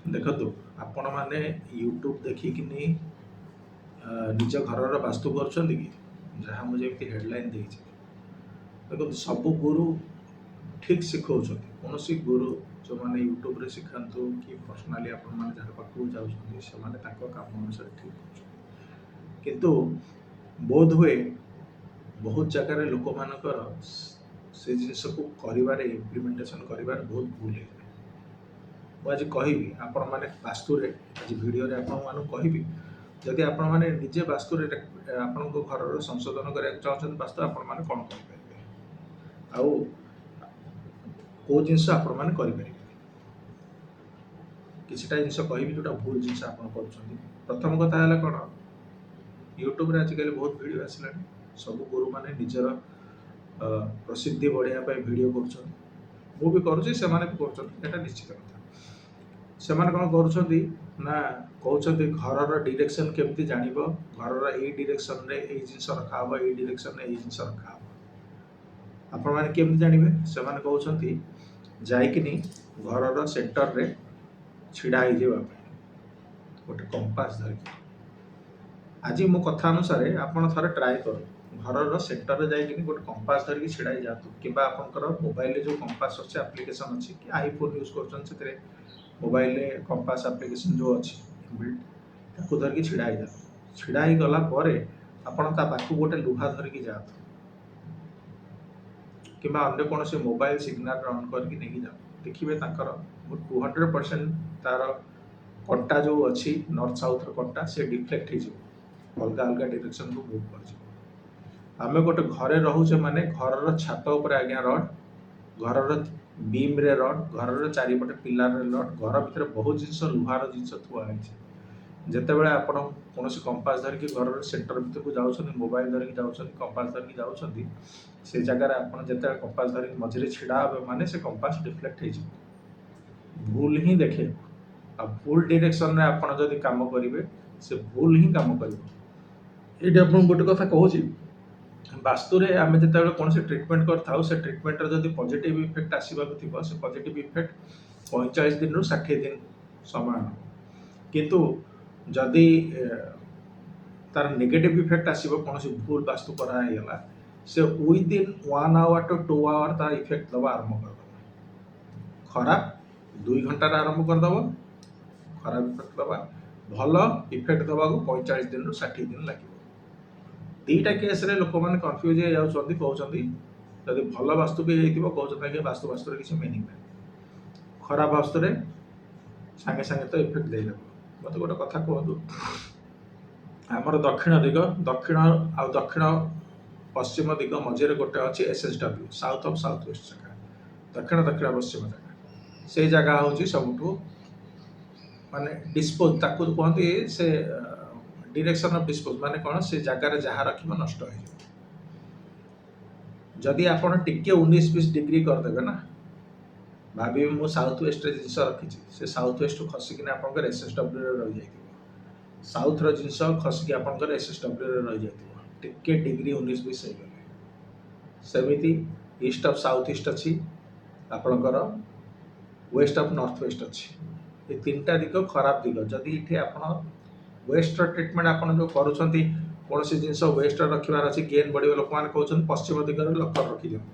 ଦେଖନ୍ତୁ, ଆପଣମାନେ ୟୁଟ୍ୟୁବ୍ ଦେଖିକିନି ନିଜ ଘରର ବାସ୍ତୁ କରୁଛନ୍ତି କି? ଯାହା ମୁଁ ଯେମିତି ହେଡ଼ଲାଇନ୍ ଦେଇଛି। ଦେଖନ୍ତୁ, ସବୁ ଗୁରୁ ଠିକ୍ ଶିଖଉଛନ୍ତି। କୌଣସି ଗୁରୁ ଯେଉଁମାନେ ୟୁଟ୍ୟୁବରେ ଶିଖାନ୍ତୁ କି ପର୍ସନାଲି ଆପଣମାନେ ଯାହା ପାଖକୁ ଯାଉଛନ୍ତି, ସେମାନେ ତାଙ୍କ କାମ ଅନୁସାରେ ଠିକ୍ କରୁଛନ୍ତି। କିନ୍ତୁ ବୋଧ ହୁଏ ବହୁତ ଜାଗାରେ ଲୋକମାନଙ୍କର ସେ ଜିନିଷକୁ କରିବାରେ, ଇମ୍ପ୍ଲିମେଣ୍ଟେସନ୍ କରିବାରେ ବହୁତ ଭୁଲ ହେଇଯାଏ। ମୁଁ ଆଜି କହିବି ଆପଣମାନେ ବାସ୍ତୁରେ, ଆଜି ଭିଡ଼ିଓରେ ଆପଣମାନଙ୍କୁ କହିବି, ଯଦି ଆପଣମାନେ ନିଜେ ବାସ୍ତୁରେ ଆପଣଙ୍କ ଘରର ସଂଶୋଧନ କରିବାକୁ ଚାହୁଁଛନ୍ତି ବାସ୍ତୁ, ଆପଣମାନେ କ'ଣ କରିପାରିବେ ଆଉ କେଉଁ ଜିନିଷ ଆପଣମାନେ କରିପାରିବେ। କିଛିଟା ଜିନିଷ କହିବି ଯେଉଁଟା ଭୁଲ ଜିନିଷ ଆପଣ କରୁଛନ୍ତି। ପ୍ରଥମ କଥା ହେଲା କ'ଣ, ୟୁଟ୍ୟୁବରେ ଆଜିକାଲି ବହୁତ ଭିଡ଼ିଓ ଆସିଲାଣି। ସବୁ ଗୁରୁମାନେ ନିଜର ପ୍ରସିଦ୍ଧି ବଢ଼ାଇବା ପାଇଁ ଭିଡ଼ିଓ କରୁଛନ୍ତି। ମୁଁ ବି କରୁଛି, ସେମାନେ ବି କରୁଛନ୍ତି, ଏଇଟା ନିଶ୍ଚିତ କଥା। ସେମାନେ କ'ଣ କରୁଛନ୍ତି ନା କହୁଛନ୍ତି, ଘରର ଡିରେକ୍ସନ କେମିତି ଜାଣିବ, ଘରର ଏଇ ଡିରେକ୍ସନରେ ଏଇ ଜିନିଷ ରଖାହବ, ଏଇ ଡିରେକ୍ସନରେ ଏଇ ଜିନିଷ ରଖାହବ, ଆପଣମାନେ କେମିତି ଜାଣିବେ? ସେମାନେ କହୁଛନ୍ତି ଯାଇକିନି ଘରର ସେଣ୍ଟରରେ ଛିଡ଼ା ହେଇଯିବା ପାଇଁ ଗୋଟେ କମ୍ପାସ ଧରିକି। ଆଜି ମୋ କଥା ଅନୁସାରେ ଆପଣ ଥରେ ଟ୍ରାଏ କରନ୍ତୁ। ଘରର ସେଣ୍ଟରରେ ଯାଇକିନି ଗୋଟେ କମ୍ପାସ ଧରିକି ଛିଡ଼ା ହେଇଯାଆନ୍ତୁ, କିମ୍ବା ଆପଣଙ୍କର ମୋବାଇଲରେ ଯେଉଁ କମ୍ପାସ ଅଛି, ଆପ୍ଲିକେସନ୍ ଅଛି, କି ଆଇଫୋନ୍ ୟୁଜ୍ କରୁଛନ୍ତି, ସେଥିରେ ମୋବାଇଲରେ କମ୍ପାସ ଆପ୍ଲିକେସନ୍ ଯେଉଁ ଅଛି ବିଲ୍ଟ, ତାକୁ ଧରିକି ଛିଡ଼ା ହେଇଯାଆନ୍ତୁ। ଛିଡ଼ା ହେଇଗଲା ପରେ ଆପଣ ତା ପାଖକୁ ଗୋଟେ ଲୁହା ଧରିକି ଯାଆନ୍ତୁ କିମ୍ବା ଅନ୍ୟ କୌଣସି ମୋବାଇଲ ସିଗ୍ନାଲ ଅନ୍ କରିକି ନେଇକି ଯାଆନ୍ତୁ। ଦେଖିବେ, ତାଙ୍କର 200% ତାର କଣ୍ଟା ଯେଉଁ ଅଛି, ନର୍ଥ ସାଉଥର କଣ୍ଟା, ସେ ଡିଫ୍ଲେକ୍ଟ ହେଇଯିବ, ଅଲଗା ଅଲଗା ଡିରେକ୍ସନକୁ ମୁଭ୍ କରିଯିବ। ଆମେ ଗୋଟେ ଘରେ ରହୁଛେ ମାନେ ଘରର ଛାତ ଉପରେ ଆଜ୍ଞା ରଡ୍, ଘରର ବିମ୍ରେ ରଡ୍, ଘରର ଚାରିପଟେ ପିଲାରରେ ରଡ୍, ଘର ଭିତରେ ବହୁତ ଜିନିଷ, ଲୁହାର ଜିନିଷ ଥୁଆ ହେଇଛି। ଯେତେବେଳେ ଆପଣ କୌଣସି କମ୍ପାସ ଧରିକି ଘରର ସେଣ୍ଟର ଭିତରକୁ ଯାଉଛନ୍ତି, ମୋବାଇଲ ଧରିକି ଯାଉଛନ୍ତି, କମ୍ପାସ ଧରିକି ଯାଉଛନ୍ତି, ସେ ଜାଗାରେ ଆପଣ ଯେତେବେଳେ କମ୍ପାସ ଧରିକି ମଝିରେ ଛିଡ଼ା ହେବେ, ମାନେ ସେ କମ୍ପାସ ଡିଫ୍ଲେକ୍ଟ ହେଇଯିବ, ଭୁଲ ହିଁ ଦେଖେଇବ। ଆଉ ଭୁଲ ଡିରେକ୍ସନରେ ଆପଣ ଯଦି କାମ କରିବେ, ସେ ଭୁଲ ହିଁ କାମ କରିବ। ଏଇଠି ଆପଣଙ୍କୁ ଗୋଟେ କଥା କହୁଛି। ବାସ୍ତୁରେ ଆମେ ଯେତେବେଳେ କୌଣସି ଟ୍ରିଟମେଣ୍ଟ କରିଥାଉ, ସେ ଟ୍ରିଟମେଣ୍ଟର ଯଦି ପଜିଟିଭ ଇଫେକ୍ଟ ଆସିବାକୁ ଥିବ, ସେ ପଜିଟିଭ ଇଫେକ୍ଟ 45 ଦିନରୁ 60 ଦିନ ସମୟ ନେବ। କିନ୍ତୁ ଯଦି ତାର ନେଗେଟିଭ ଇଫେକ୍ଟ ଆସିବ, କୌଣସି ଭୁଲ ବାସ୍ତୁ କରାହେଇଗଲା, ସେ within 1 hour to 2 hour ତାର ଇଫେକ୍ଟ ଦେବା ଆରମ୍ଭ କରିଦେବ। ଖରାପ 2 ଘଣ୍ଟାରେ ଆରମ୍ଭ କରିଦେବ ଖରାପ ଇଫେକ୍ଟ ଦେବା, ଭଲ ଇଫେକ୍ଟ ଦେବାକୁ 45 ଦିନରୁ 60 ଦିନ ଲାଗିବ। ଦୁଇଟା କେସ୍ରେ ଲୋକମାନେ କନଫ୍ୟୁଜ୍ ହେଇଯାଉଛନ୍ତି। କହୁଛନ୍ତି, ଯଦି ଭଲ ବାସ୍ତୁ ବି ହେଇଥିବ, କହୁଛନ୍ତି, ଆଜ୍ଞା, ବାସ୍ତୁରେ କିଛି ମିନିଂ ନାହିଁ, ଖରାପ ବାସ୍ତୁରେ ସାଙ୍ଗେ ସାଙ୍ଗେ ତ ଇଫେକ୍ଟ ଦେଇଦେବ। ମୋତେ ଗୋଟେ କଥା କୁହନ୍ତୁ, ଆମର ଦକ୍ଷିଣ ଦିଗ, ଦକ୍ଷିଣ ଆଉ ଦକ୍ଷିଣ ପଶ୍ଚିମ ଦିଗ ମଝିରେ ଗୋଟେ ଅଛି SSW, south of south west ଜାଗା, ଦକ୍ଷିଣ ଦକ୍ଷିଣ ପଶ୍ଚିମ ଜାଗା। ସେଇ ଜାଗା ହେଉଛି ସବୁଠୁ ମାନେ ଡିସ୍ପୋଜ, ତାକୁ କୁହନ୍ତି ସେ ଡିରେକ୍ସନ ଅଫ୍ ଡିସ୍ପୋଜ। ମାନେ କ'ଣ? ସେ ଜାଗାରେ ଯାହା ରଖିବ ନଷ୍ଟ ହେଇଯିବ। ଯଦି ଆପଣ ଟିକେ 19-20 ଡିଗ୍ରୀ କରିଦେବେ ନା, ଭାବିବେ ମୁଁ ସାଉଥ ୱେଷ୍ଟରେ ଜିନିଷ ରଖିଛି, ସେ ସାଉଥ ୱେଷ୍ଟରୁ ଖସିକିନା ଆପଣଙ୍କର ଏସ୍ ଏସ୍ ଡବ୍ଲ୍ୟୁରେ ରହିଯାଇଥିବ। ସାଉଥର ଜିନିଷ ଖସିକି ଆପଣଙ୍କର ଏସ୍ ଏସ୍ ଡବ୍ଲ୍ୟୁରେ ରହିଯାଇଥିବ, ଟିକେ ଡିଗ୍ରୀ 19-20 ହେଇଗଲେ। ସେମିତି ଇଷ୍ଟ ଅଫ୍ ସାଉଥ ଇଷ୍ଟ ଅଛି, ଆପଣଙ୍କର ୱେଷ୍ଟ ଅଫ୍ ନର୍ଥ ୱେଷ୍ଟ ଅଛି। ଏ ତିନିଟା ଦିଗ ଖରାପ ଦିଗ। ଯଦି ଏଠି ଆପଣ ୱେଷ୍ଟର ଟ୍ରିଟମେଣ୍ଟ ଆପଣ ଯେଉଁ କରୁଛନ୍ତି, କୌଣସି ଜିନିଷ ୱେଷ୍ଟରେ ରଖିବାର ଅଛି, ଗେନ୍ ବଢ଼ିବ, ଲୋକମାନେ କହୁଛନ୍ତି ପଶ୍ଚିମ ଦିଗରେ ଲକର ରଖିଦିଅନ୍ତୁ।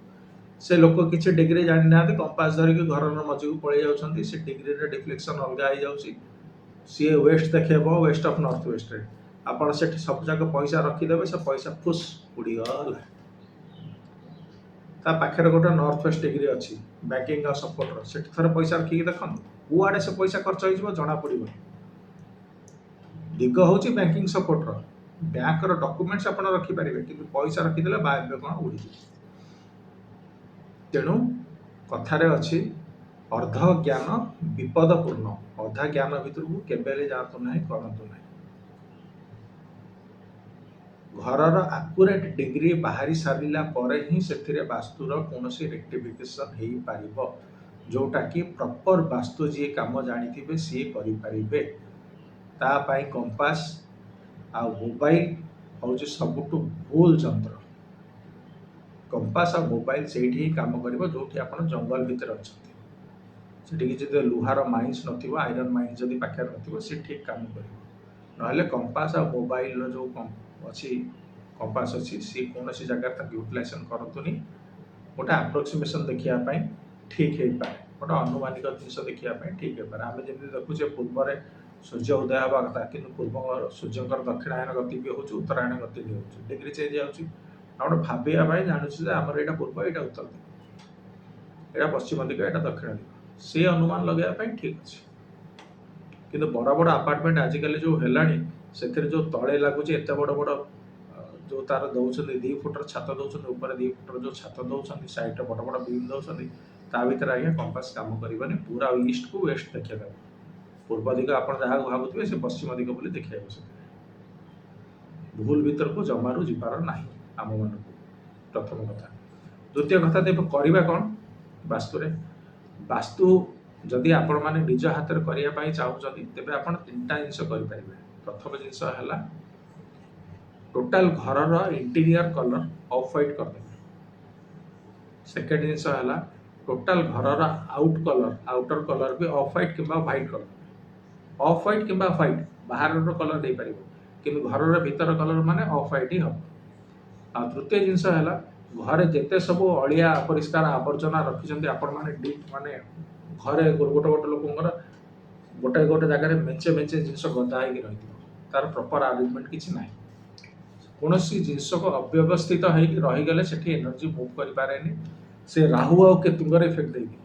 ସେ ଲୋକ କିଛି ଡିଗ୍ରୀ ଜାଣିନାହାନ୍ତି, କମ୍ପାସ ଧରିକି ଘରର ମଝିକୁ ପଳେଇ ଯାଉଛନ୍ତି। ସେ ଡିଗ୍ରୀର ଡିଫ୍ଲେକ୍ସନ୍ ଅଲଗା ହେଇଯାଉଛି, ସିଏ ୱେଷ୍ଟ ଦେଖେଇବ, ୱେଷ୍ଟ ଅଫ୍ ନର୍ଥ ୱେଷ୍ଟରେ। ଆପଣ ସେଠି ସବୁ ଯାକ ପଇସା ରଖିଦେବେ, ସେ ପଇସା ଫୁସ୍ ଉଡ଼ିଗଲା। ତା ପାଖରେ ଗୋଟେ ନର୍ଥ ୱେଷ୍ଟ ଡିଗ୍ରୀ ଅଛି ବ୍ୟାଙ୍କିଂ ଆଉ ସପୋର୍ଟର, ସେଠି ଥରେ ପଇସା ରଖିକି ଦେଖନ୍ତୁ, କୁଆଡ଼େ ସେ ପଇସା ଖର୍ଚ୍ଚ ହେଇଯିବ ଜଣା ପଡ଼ିବନି। ଦିଗ ହେଉଛି ବ୍ୟାଙ୍କିଂ ସପୋର୍ଟର, ବ୍ୟାଙ୍କର ଡକୁମେଣ୍ଟସ୍ ଆପଣ ରଖିପାରିବେ, କିନ୍ତୁ ପଇସା ରଖିଦେଲେ ବାୟବ୍ୟ କ'ଣ ଉଡ଼ିଯିବ। ତେଣୁ କଥାରେ ଅଛି, ଅର୍ଦ୍ଧ ଜ୍ଞାନ ବିପଦପୂର୍ଣ୍ଣ। ଅଧା ଜ୍ଞାନ ଭିତରକୁ କେବେ ହେଲେ ଯାଆନ୍ତୁ ନାହିଁ, କରନ୍ତୁ ନାହିଁ। ଘରର ଆକୁରେଟ୍ ଡିଗ୍ରୀ ବାହାରି ସାରିଲା ପରେ ହିଁ ସେଥିରେ ବାସ୍ତୁର କୌଣସି ରେକ୍ଟିଫିକେସନ୍ ହେଇପାରିବ, ଯେଉଁଟାକି ପ୍ରପର ବାସ୍ତୁ ଯିଏ କାମ ଜାଣିଥିବେ, ସିଏ କରିପାରିବେ। ତା ପାଇଁ କମ୍ପାସ ଆଉ ମୋବାଇଲ ହେଉଛି ସବୁଠୁ ଭୁଲ ଯନ୍ତ୍ର। କମ୍ପାସ ଆଉ ମୋବାଇଲ ସେଇଠି ହିଁ କାମ କରିବ ଯେଉଁଠି ଆପଣ ଜଙ୍ଗଲ ଭିତରେ ଅଛନ୍ତି। ସେଠିକି ଯଦି ଲୁହାର ମାଇନ୍ସ ନଥିବ, ଆଇରନ୍ ମାଇନ୍ସ ଯଦି ପାଖରେ ନଥିବ, ସେ ଠିକ୍ କାମ କରିବ। ନହେଲେ କମ୍ପାସ ଆଉ ମୋବାଇଲର ଯେଉଁ ଅଛି, କମ୍ପାସ ଅଛି, ସିଏ କୌଣସି ଜାଗାରେ ତାକୁ ୟୁଟିଲାଇଜେସନ୍ କରନ୍ତୁନି। ଗୋଟେ ଆପ୍ରୋକ୍ସିମେସନ୍ ଦେଖିବା ପାଇଁ ଠିକ୍ ହେଇପାରେ, ଗୋଟେ ଅନୁମାନିକ ଜିନିଷ ଦେଖିବା ପାଇଁ ଠିକ୍ ହେଇପାରେ। ଆମେ ଯେମିତି ଦେଖୁଛେ ପୂର୍ବରେ ସୂର୍ଯ୍ୟ ଉଦୟ ହେବା କଥା, କିନ୍ତୁ ପୂର୍ବ ସୂର୍ଯ୍ୟଙ୍କର ଦକ୍ଷିଣାୟନ ଗତି ବି ହେଉଛି, ଉତ୍ତରାୟଣ ଗତି ବି ହେଉଛି, ଡିଗ୍ରୀ ଚେଞ୍ଜ ଯାଉଛି। ଆମେ ଗୋଟେ ଭାବିବା ପାଇଁ ଜାଣୁଛୁ ଯେ ଆମର ଏଇଟା ପୂର୍ବ, ଏଇଟା ଉତ୍ତର ଦିଗ, ଏଇଟା ପଶ୍ଚିମ ଦିଗ, ଏଇଟା ଦକ୍ଷିଣ ଦିଗ। ସେ ଅନୁମାନ ଲଗାଇବା ପାଇଁ ଠିକ୍ ଅଛି। କିନ୍ତୁ ବଡ଼ ବଡ଼ ଆପାର୍ଟମେଣ୍ଟ ଆଜିକାଲି ଯେଉଁ ହେଲାଣି, ସେଥିରେ ଯେଉଁ ତଳେ ଲାଗୁଛି ଏତେ ବଡ଼ ବଡ଼ ଯେଉଁ ତାର ଦେଉଛନ୍ତି, 2 ଫୁଟର ଛାତ ଦେଉଛନ୍ତି, ଉପରେ 2 ଫୁଟର ଯେଉଁ ଛାତ ଦେଉଛନ୍ତି, ସାଇଡ଼ରେ ବଡ଼ ବଡ଼ ବିମ୍ ଦେଉଛନ୍ତି, ତା ଭିତରେ ଆଜ୍ଞା କମ୍ପାସ କାମ କରିବନି। ପୁରା ଇଷ୍ଟକୁ ୱେଷ୍ଟ ଦେଖେଇଦେବ। ପୂର୍ବ ଦିଗ ଆପଣ ଯାହାକୁ ଭାବୁଥିବେ, ସେ ପଶ୍ଚିମ ଦିଗ ବୋଲି ଦେଖେଇବ। ସେଥିରେ ଭୁଲ ଭିତରକୁ ଜମାରୁ ଯିବାର ନାହିଁ ଆମମାନଙ୍କୁ, ପ୍ରଥମ କଥା। ଦ୍ୱିତୀୟ କଥା, ତେବେ କରିବା କ'ଣ ବାସ୍ତୁରେ? ବାସ୍ତୁ ଯଦି ଆପଣମାନେ ନିଜ ହାତରେ କରିବା ପାଇଁ ଚାହୁଁଛନ୍ତି, ତେବେ ଆପଣ ତିନିଟା ଜିନିଷ କରିପାରିବେ। ପ୍ରଥମ ଜିନିଷ ହେଲା ଟୋଟାଲ ଘରର ଇଣ୍ଟେରିୟର କଲର ଅଫ୍ ହ୍ୱାଇଟ୍ କରିଦେବେ। ସେକେଣ୍ଡ ଜିନିଷ ହେଲା ଟୋଟାଲ ଘରର out colour, outer colour B of white କିମ୍ବା ହ୍ୱାଇଟ୍ କରିଦେବେ। ଅଫ୍ ହ୍ୱାଇଟ୍ କିମ୍ବା ହ୍ୱାଇଟ୍ ବାହାରର କଲର ଦେଇପାରିବ, କିନ୍ତୁ ଘରର ଭିତର କଲର ମାନେ ଅଫ୍ ହ୍ୱାଇଟ୍ ହିଁ ହେବ। ଆଉ ତୃତୀୟ ଜିନିଷ ହେଲା ଘରେ ଯେତେ ସବୁ ଅଳିଆ, ଅପରିଷ୍କାର ଆବର୍ଜନା ରଖିଛନ୍ତି ଆପଣମାନେ ଡିପ୍, ମାନେ ଘରେ ଗୋଟେ ଗୋଟେ ଲୋକଙ୍କର ଗୋଟେ ଗୋଟେ ଜାଗାରେ ମେଞ୍ଚେ ମେଞ୍ଚେ ଜିନିଷ ଗଦା ହେଇକି ରହିଥିବ, ତାର ପ୍ରପର ଆରେଞ୍ଜମେଣ୍ଟ କିଛି ନାହିଁ। କୌଣସି ଜିନିଷକୁ ଅବ୍ୟବସ୍ଥିତ ହେଇକି ରହିଗଲେ ସେଠି ଏନର୍ଜି ମୁଭ୍ କରିପାରେନି। ସେ ରାହୁ ଆଉ କେତୁଙ୍କର ଇଫେକ୍ଟ ଦେଇଦିଏ।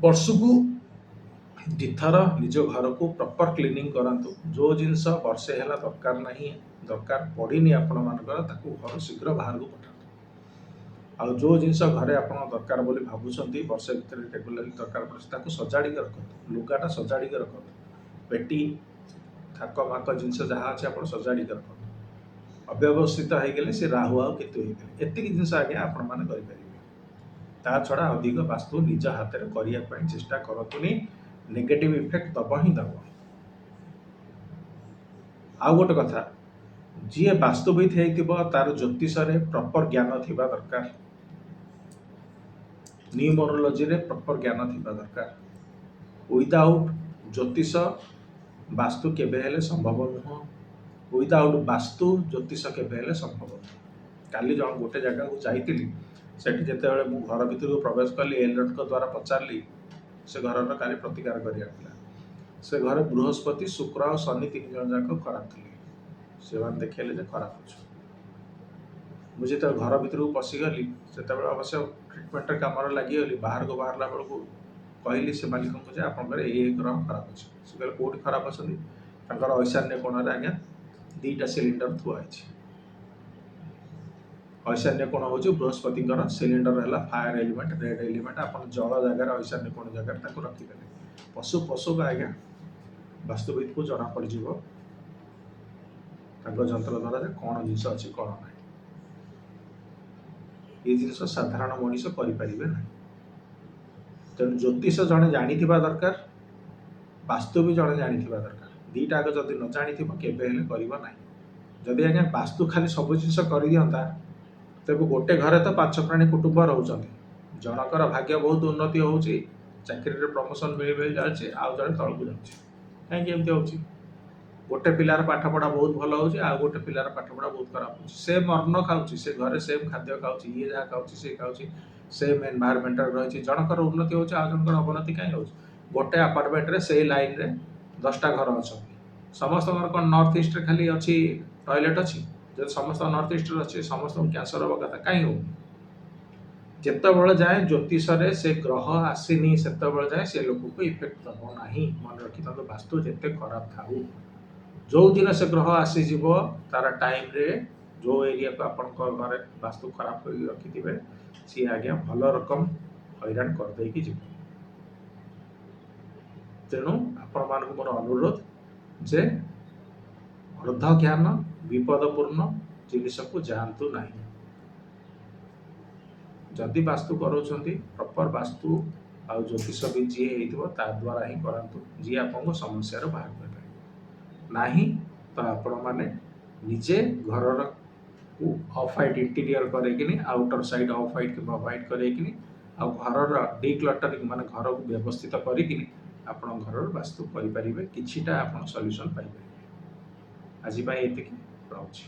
ବର୍ଷକୁ ଦୁଇଥର ନିଜ ଘରକୁ ପ୍ରପର କ୍ଲିନିଂ କରାନ୍ତୁ। ଯେଉଁ ଜିନିଷ ବର୍ଷେ ହେଲା ଦରକାର ନାହିଁ, ଦରକାର ପଡ଼ିନି ଆପଣମାନଙ୍କର, ତାକୁ ଘରୁ ଶୀଘ୍ର ବାହାରକୁ ପଠାନ୍ତୁ। ଆଉ ଯେଉଁ ଜିନିଷ ଘରେ ଆପଣ ଦରକାର ବୋଲି ଭାବୁଛନ୍ତି, ବର୍ଷେ ଭିତରେ ରେଗୁଲାରଲି ଦରକାର ପଡ଼ୁଛି, ତାକୁ ସଜାଡ଼ିକି ରଖନ୍ତୁ। ଲୁଗାଟା ସଜାଡ଼ିକି ରଖନ୍ତୁ। ପେଟି, ଥାକ ମାକ ଜିନିଷ ଯାହା ଅଛି ଆପଣ ସଜାଡ଼ିକି ରଖନ୍ତୁ। ଅବ୍ୟବସ୍ଥିତ ହେଇଗଲେ ସେ ରାହୁ ଆଉ କେତୁ ହେଇଗଲେ। ଏତିକି ଜିନିଷ ଆଜ୍ଞା ଆପଣମାନେ କରିପାରିବେ। ତା ଛଡ଼ା ଅଧିକ ବାସ୍ତୁ ନିଜ ହାତରେ କରିବା ପାଇଁ ଚେଷ୍ଟା କରନ୍ତୁନି, ନେଗେଟିଭ ଇଫେକ୍ଟ ଦବ ହିଁ ଦବ। ଆଉ ଗୋଟେ କଥା, ଯିଏ ବାସ୍ତୁବିତ୍ ହେଇଥିବ ତାର ଜ୍ୟୋତିଷରେ ପ୍ରପର ଜ୍ଞାନ ଥିବା ଦରକାର, ନ୍ୟୁମରୋଲୋଜିରେ ପ୍ରପର ଜ୍ଞାନ ଥିବା ଦରକାର। ୱିଦାଉଟ୍ ଜ୍ୟୋତିଷ ବାସ୍ତୁ କେବେ ହେଲେ ସମ୍ଭବ ନୁହଁ। ୱିଦାଉଟ୍ ବାସ୍ତୁ ଜ୍ୟୋତିଷ କେବେ ହେଲେ ସମ୍ଭବ ନୁହଁ। କାଲି ଜଣ ଗୋଟେ ଜାଗାକୁ ଯାଇଥିଲି। ସେଠି ଯେତେବେଳେ ମୁଁ ଘର ଭିତରକୁ ପ୍ରବେଶ କଲି, ଏଲର୍ଟଙ୍କ ଦ୍ୱାରା ପଚାରିଲି, ସେ ଘରର କାଲି ପ୍ରତିକାର କରିବାର ଥିଲା। ସେ ଘରେ ବୃହସ୍ପତି, ଶୁକ୍ର ଆଉ ଶନି ତିନି ଜଣ ଯାକ ଖରାପ ଥିଲେ। ସେମାନେ ଦେଖେଇଲେ ଯେ ଖରାପ ଅଛି। ମୁଁ ଯେତେବେଳେ ଘର ଭିତରକୁ ପଶିଗଲି, ସେତେବେଳେ ଅବଶ୍ୟ ଟ୍ରିଟମେଣ୍ଟର କାମରେ ଲାଗିଗଲି। ବାହାରକୁ ବାହାରିଲା ବେଳକୁ କହିଲି ସେ ମାଲିକଙ୍କୁ ଯେ ଆପଣଙ୍କର ଏଇ ଏଇ ଗ୍ରହ ଖରାପ ଅଛି। ସେ କହିଲେ, କେଉଁଠି ଖରାପ ଅଛନ୍ତି? ତାଙ୍କର ଐଶାନ୍ୟ କୋଣରେ ଆଜ୍ଞା 2ଟା ସିଲିଣ୍ଡର ଥୁଆ ହେଇଛି। ଐଶାନ୍ୟ କୋଣ ହେଉଛି ବୃହସ୍ପତିଙ୍କର, ସିଲିଣ୍ଡର ହେଲା ଫାୟାର ଏଲିମେଣ୍ଟ, ରେଡ୍ ଏଲିମେଣ୍ଟ। ଆପଣ ଜଳ ଜାଗାରେ, ଐଶାନ୍ୟ କୋଣ ଜାଗାରେ ତାକୁ ରଖିଦେଲେ। ପଶୁ ପଶୁକା ଆଜ୍ଞା ବାସ୍ତୁବିଦକୁ ଜଣା ପଡ଼ିଯିବ ତାଙ୍କ ଯନ୍ତ୍ର ଦ୍ୱାରା ଯେ କ'ଣ ଜିନିଷ ଅଛି, କ'ଣ ନାହିଁ। ଏ ଜିନିଷ ସାଧାରଣ ମଣିଷ କରିପାରିବେ ନାହିଁ। ତେଣୁ ଜ୍ୟୋତିଷ ଜଣେ ଜାଣିଥିବା ଦରକାର, ବାସ୍ତୁ ବି ଜଣେ ଜାଣିଥିବା ଦରକାର। 2ଟା ଆଗ ଯଦି ନ ଜାଣିଥିବ, କେବେ ହେଲେ କରିବ ନାହିଁ। ଯଦି ଆଜ୍ଞା ବାସ୍ତୁ ଖାଲି ସବୁ ଜିନିଷ କରିଦିଅନ୍ତା, ତେବେ ଗୋଟେ ଘରେ ତ ପାଞ୍ଚ ପ୍ରାଣୀ କୁଟୁମ୍ବ ରହୁଛନ୍ତି, ଜଣଙ୍କର ଭାଗ୍ୟ ବହୁତ ଉନ୍ନତି ହେଉଛି, ଚାକିରିରେ ପ୍ରମୋସନ ମିଳି ମିଳି ଯାଉଛି, ଆଉ ଜଣେ ତଳକୁ ଯାଉଛି। କାହିଁକି ଏମିତି ହେଉଛି? ଗୋଟେ ପିଲାର ପାଠପଢ଼ା ବହୁତ ଭଲ ହେଉଛି, ଆଉ ଗୋଟେ ପିଲାର ପାଠପଢ଼ା ବହୁତ ଖରାପ ହେଉଛି। ସେମ୍ ଅନ୍ନ ଖାଉଛି, ସେ ଘରେ ସେମ୍ ଖାଦ୍ୟ ଖାଉଛି, ଇଏ ଯାହା ଖାଉଛି ସେ ଖାଉଛି, ସେମ୍ ଏନଭାୟରମେଣ୍ଟରେ ରହିଛି। ଜଣଙ୍କର ଉନ୍ନତି ହେଉଛି, ଆଉ ଜଣଙ୍କର ଅବନତି କାହିଁ ହେଉଛି? ଗୋଟେ ଆପାର୍ଟମେଣ୍ଟରେ ସେଇ ଲାଇନରେ 10ଟା ଘର ଅଛନ୍ତି। ସମସ୍ତଙ୍କର କ'ଣ ନର୍ଥ ଇଷ୍ଟରେ ଖାଲି ଅଛି, ଟଏଲେଟ୍ ଅଛି? ଯଦି ସମସ୍ତଙ୍କ ନର୍ଥ ଇଷ୍ଟରେ ଅଛି, ସମସ୍ତଙ୍କୁ କ୍ୟାନ୍ସର ହେବା କଥା, କାହିଁ ହେଉନି? ଯେତେବେଳେ ଯାଏଁ ଜ୍ୟୋତିଷରେ ସେ ଗ୍ରହ ଆସିନି, ସେତେବେଳେ ଯାଏଁ ସେ ଲୋକକୁ ଇଫେକ୍ଟ ଦେବ ନାହିଁ। ମନେ ରଖିଥାନ୍ତୁ, ବାସ୍ତୁ ଯେତେ ଖରାପ ଥାଉ, ଯେଉଁଦିନ ସେ ଗ୍ରହ ଆସିଯିବ ତାର ଟାଇମରେ, ଯେଉଁ ଏରିଆକୁ ଆପଣଙ୍କ ଘରେ ବାସ୍ତୁ ଖରାପ କରିକି ରଖିଥିବେ, ସିଏ ଆଜ୍ଞା ଭଲ ରକମ ହଇରାଣ କରିଦେଇକି ଯିବ। ତେଣୁ ଆପଣମାନଙ୍କୁ ମୋର ଅନୁରୋଧ ଯେ ଅର୍ଦ୍ଧ ଜ୍ଞାନ ବିପଦପୂର୍ଣ୍ଣ ଜିନିଷକୁ ଯାଆନ୍ତୁ ନାହିଁ। ଯଦି ବାସ୍ତୁ କରାଉଛନ୍ତି, ପ୍ରପର ବାସ୍ତୁ ଆଉ ଜ୍ୟୋତିଷ ବି ଯିଏ ହେଇଥିବ ତା ଦ୍ୱାରା ହିଁ କରାନ୍ତୁ, ଯିଏ ଆପଣଙ୍କ ସମସ୍ୟାରୁ ବାହାର କରିପାରିବ। ନାହିଁ ତ ଆପଣମାନେ ନିଜେ ଘରର କୁ ଅଫ୍ ହ୍ୱାଇଟ୍ ଇଣ୍ଟେରିୟର କରେଇକିନି, ଆଉଟର ସାଇଡ୍ ଅଫ୍ ହ୍ୱାଇଟ୍ କିମ୍ବା ହ୍ୱାଇଟ୍ କରେଇକିନି ଆଉ ଘରର ଡିକ୍ଲଟରିଂ, ମାନେ ଘରକୁ ବ୍ୟବସ୍ଥିତ କରିକିନି ଆପଣ ଘରର ବାସ୍ତୁ କରିପାରିବେ, କିଛିଟା ଆପଣ ସଲ୍ୟୁସନ୍ ପାଇପାରିବେ। ଆଜି ପାଇଁ ଏତିକି ରହୁଛି।